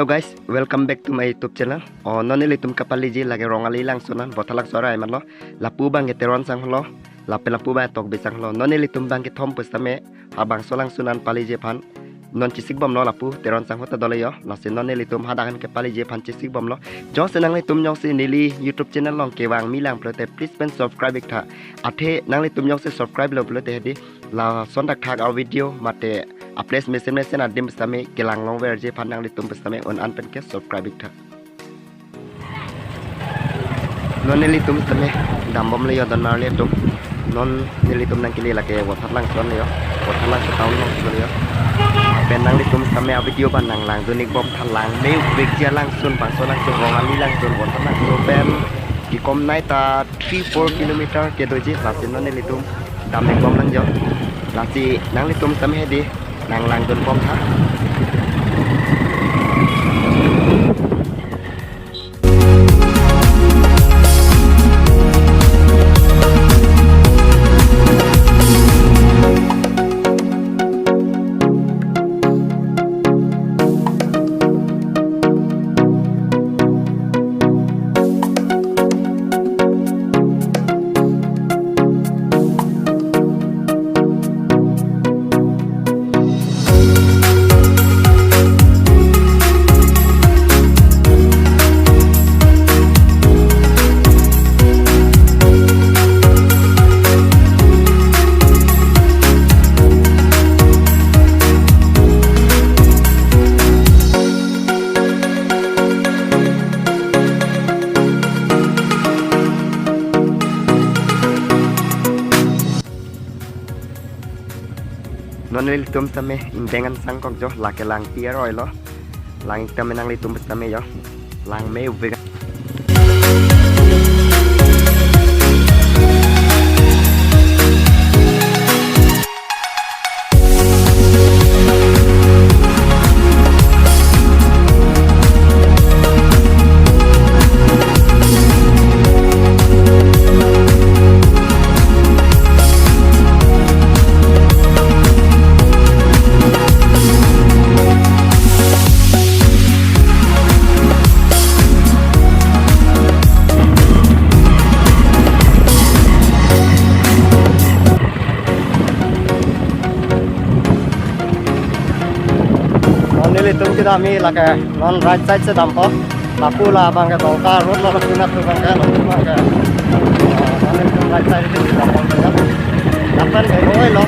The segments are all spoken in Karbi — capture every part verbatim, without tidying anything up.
Hello guys, welcome back to my YouTube channel. O, non nelitum kapaliji lake Rongali Langsun an, Vothatlangso arai manlo. Lapu abangke Teron sangho lo, lapen lapu abang Tokbi sangho lo. Non nelitum abangke thom pusitame, ha bangso Langsun an paliji aphan non chesikbomlo, lapu Teron sangho ta dolo yo. Lasi non nelitum hadak an kepaliji aphan chesikbomlo. Jongsi nanglitum jongsi neli YouTube channel along kevang milang pulote, please pen subscribe iktha. Athe nanglitum jongsi subscribe lo pulote hedi, lason thakthak a video mate a place mesen mesen adim pusitame kelang longverji aphan nanglitum pusitame un-an pen ke subscribe iktha. Non nelitum pusitame dambomlo yo, don marli atum. Non nelitum nangkele lake Vothatlangso anlo yo, Vothatlangso town along si lo yo. Pen nanglitum pusitame a video abang nanglangdun ikbomtha, langme uvekji a Langsun, bangso Langsun, Rongali Langsun, Vothatlangso pen kekom nai ta three four kilometer kedoji. Lasi non nelitum dam ikbomlang yo. Lasi nanglitum pusitame hedi nanglangdunbomtha. Non nelitum pusitame ingdeng an sangkok jo, lake lang tiar oilo. Lang iktame nanglitum pusitame yo. Langme uvek. Non nelitum kedam-i lake non right side si dampo. Lapu labang ke Dongka road lo, lapu nat tu abang ke, lapu abang ke, ah, non nelitum right side si dampo ya. Lapen ke oilo.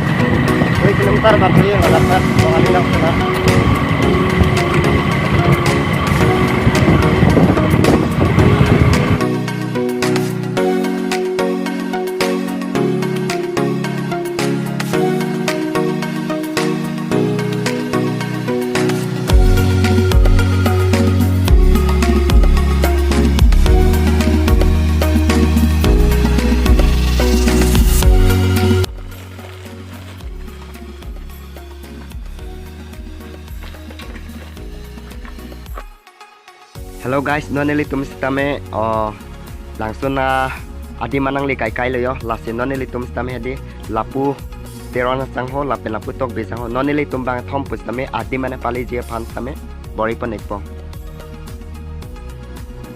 Dui kilometer bak ke lapen, Rongali Langsun an. Hello guys, non nelitum sitame, oh, Langsun adim an nangli kaikai lo yo, lasi non nelitum sitame hedi, lapu Teron asangho, lapen lapu Tokbi asangho, non nelitum bangthom pusitame, adim an paliji aphan sitame, bor-i pon-ikpo.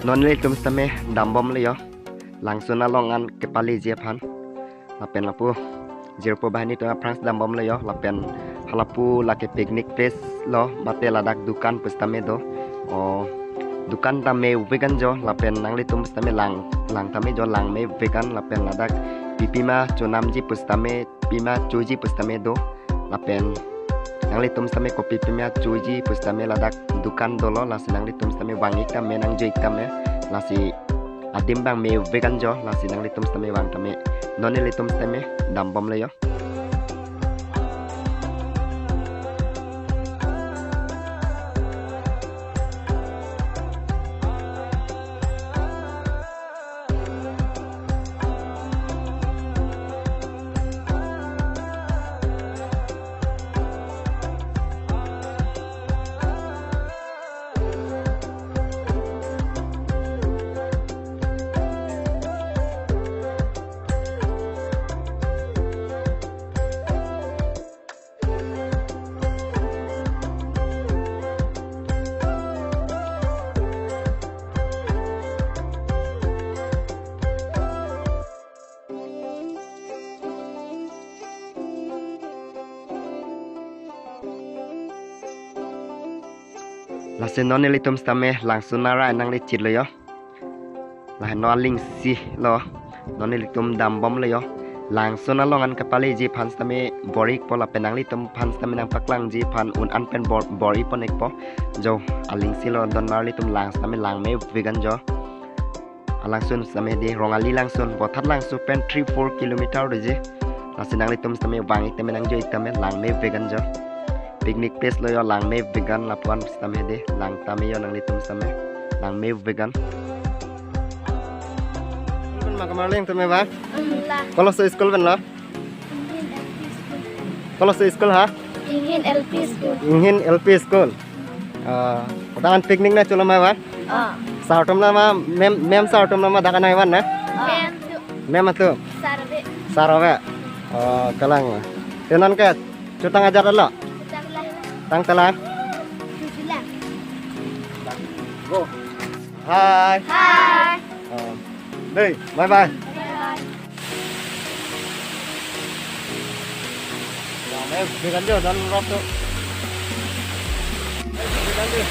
Non nelitum sitame, dambom lo yo, Langsun along an kepaliji aphan. Lapen lapu jirpo banghini atum aphrang si dambom lo yo, lapen halapu lake picnic place lo, mate ladak dukan pusitame do. Oh, dukan tame uvek an jo, lapen nanglitum pusitame lang, lang tame jo, langme uvek an, lapen ladak pipima chonamji pusitame, pima choji pusitame do. Lapen nanglitum sitame kopi pima choji pusitame ladak dukan dolo, lasi nanglitum sitame vang-ik tame, nangjo-ik tame, lasi adim bang me uvek an jo, lasi nanglitum sitame vang tame. Non nelitum sitame dambom lo yo. Lasi non nelitum sitame Langsun arai nangle chit lo yo. Lahai non aling si lo. Non nelitum dambom lo yo. Langsun along an kapaleji aphan sitame bor-ikpo lapen nanglitum aphan sitame nangpaklangji aphan un an pen bor, bor-ipon-ikpo. Jo, aling si lo, don mar nelitum lang sitame langme vegan jo. Alangsun sitame di Rongali Langsun, Bothat Langso pen three four kilometer doji. Lasi nanglitum sitame vang-ik tame nangjo-ik tame langme vegan jo. Picnic place lo yo langme vegan lapu-an sitame di lang tame yo nanglitum sitame langme vegan. School pen ma kamarling tame ba? Amla. Koloso school pen lo? Inghin L P school. Koloso school ha? Inghin L P school. Inghin L P school. Ah, dak an picnic nangcholo ma ba? Ah. Sir atum la ma, ma'am, ma'am sir atum la ma dak an nangvan na? Ah. Ma'am tu. Ma'am atum? Sir ave. Sir ave. Oh, kalang. Te non ke chotang ajat lo? Chotang la. Tang tala? Chotang la. Go. Hi. Hi. Oh. Dei, bye bye. Bye bye. Langme vegan jo, dan rap tu. Vegan jo.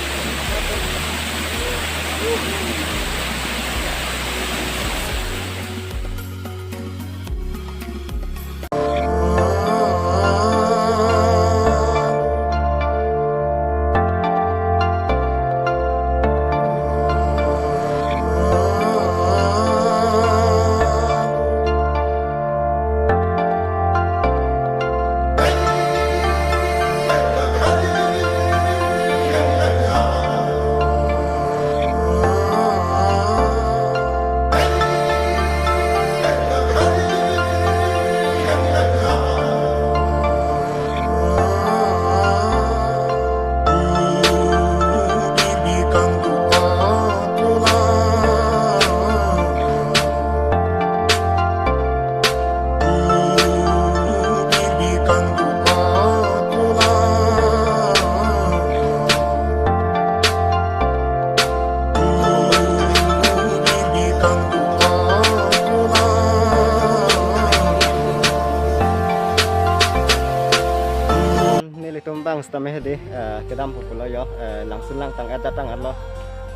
Nelitum bang sitame hedi, eh, kedam pulo yo, eh, Langsun lang tang-et tang-et lo.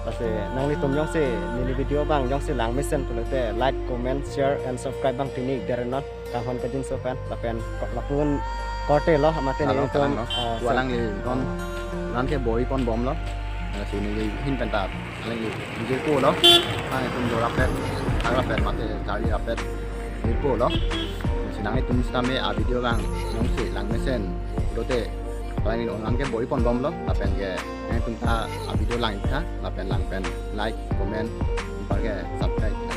Lasi nanglitum jongsi neli video bang jongsi langmesen pulote like, comment, share and subscribe bang pini dere non. Kanghon kajinso pen, lapen ko-, lapen korte lo, mate Halo, nelitum, kalang lo. Eh, Walang se- li non, non ke bor-ipon bomlo. Eh, si neli ahin pen ta alangli jirpo lo. Nangtum do rapet, thang rapet mate charli rapet jirpo lo. Si nangtum sitame a video bang jongsi langmesen pulote alangli non lang ke bor-ipon bomlo. Lapen ke nangtum ta a video lang-ik tha, lapen lang pen like, comment, anparke subscribe tha.